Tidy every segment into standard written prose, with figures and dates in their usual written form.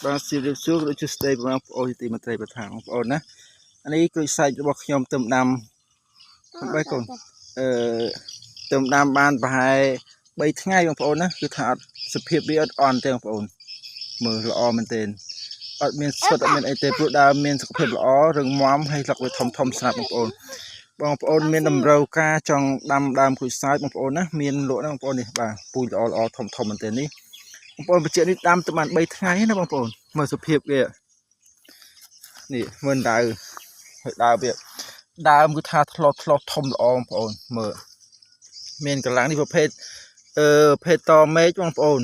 បាទជម្រាបសួរក៏ដូចជាស្ដីបងប្អូនជាទីមេត្រីប្រថាងបងប្អូនណាអានេះក្រូចសើចរបស់ខ្ញុំទៅដាំបីកូនអឺទៅដាំបានប្រហែល3ថ្ងៃបងប្អូនណាគឺថាអត់សភាពវាអត់អន់ទេបងប្អូនមើលល្អមែនទែនអត់មានស្វិតអត់មានអីទេព្រោះដើមមានសុខភាពល្អរឹងមាំហើយស្លឹកវាធំធំស្រាប់បងប្អូនបងប្អូនមានតម្រូវការចង់ដាំដើមក្រូចសើចបងប្អូនណាមានលក់ណាបងប្អូននេះបាទពូជល្អល្អធំធំមែនទែននេះបងប្អូនបញ្ជាក់នេះដាំទៅបាន3ថ្ងៃណាបងប្អូនមើលសភាពវានេះមើលដៅហើយដើមវាដើមគឺថាធ្លោះធ្លោះធំល្អបងប្អូនមើលមានកម្លាំងនេះប្រភេទអឺប្រភេទតមេឃបងប្អូន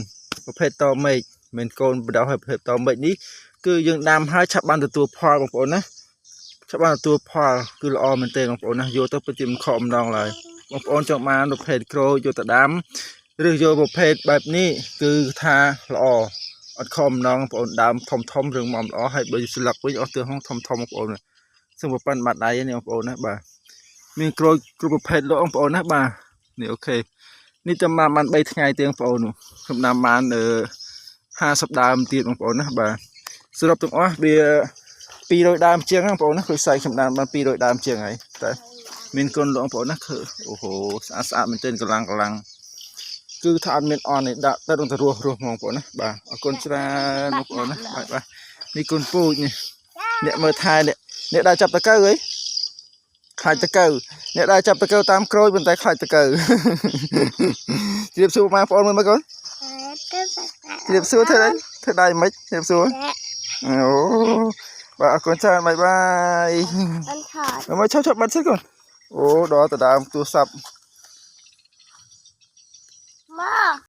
ប្រភេទតមេឃមានកូនបដោះហើយប្រភេទតមេឃនេះគឺយើងដាំហើយឆាប់បានទទួលផលបងប្អូនណាឆាប់បានទទួលផលគឺល្អមែនទែនបងប្អូនណាយកទៅពិតជាមិនខកម្ដងឡើយបងប្អូនចង់បានប្រភេទក្រូចយកទៅដាំឬយកប្រភេទបែបនេះគឺថាល្អអត់ខកម្ដងបងប្អូនដើមធំធំរឿងមុំល្អហើយបើស្លឹកវិញអស់ទៅហងធំធំបងប្អូនសឹងប៉ុណ្ណបាត់ដៃនេះបងប្អូនណាបាទមានក្រូចគ្រប់ប្រភេទលោកបងប្អូនណាបាទនេះOK នេះតែមកបាន3ថ្ងៃទេបងប្អូននោះខ្ញុំដាំបានអឺ50ដើមទៀតបងប្អូនណាបាទសរុបទាំងអស់វា200ដើមជាងបងប្អូនណាក្រូចសើចខ្ញុំដាំបាន200ដើមជាងហើយតែមានគុណលោកបងប្អូនណាគឺអូហូស្អាតស្អាតមែនទែនកម្លាំងកម្លាំងគឺថាអត់មានអន់ទេដាក់ទៅនឹងទៅរស់រស់ហ្មងបងប្អូនណាបាទអរគុណច្រើនបងប្អូនណាបាទបាទនេះគុណពូជនេះអ្នកមើលថែអ្នកអ្នកដើរចាប់តកៅអីខ្លាចតកៅអ្នកដើរចាប់តកៅតាមក្រូចប៉ុន្តែខ្លាចតកៅ ជម្រាបសួរបងប្អូនមើលមើលកូនជម្រាបសួរធ្វើអីធ្វើដៃមិនជម្រាបសួរអូបាទអរគុណច្រើន bye bye. អនថត មកឈប់ឈប់បាត់សិនកូនអូដល់ទៅដើមទូរស័ព្ទ មក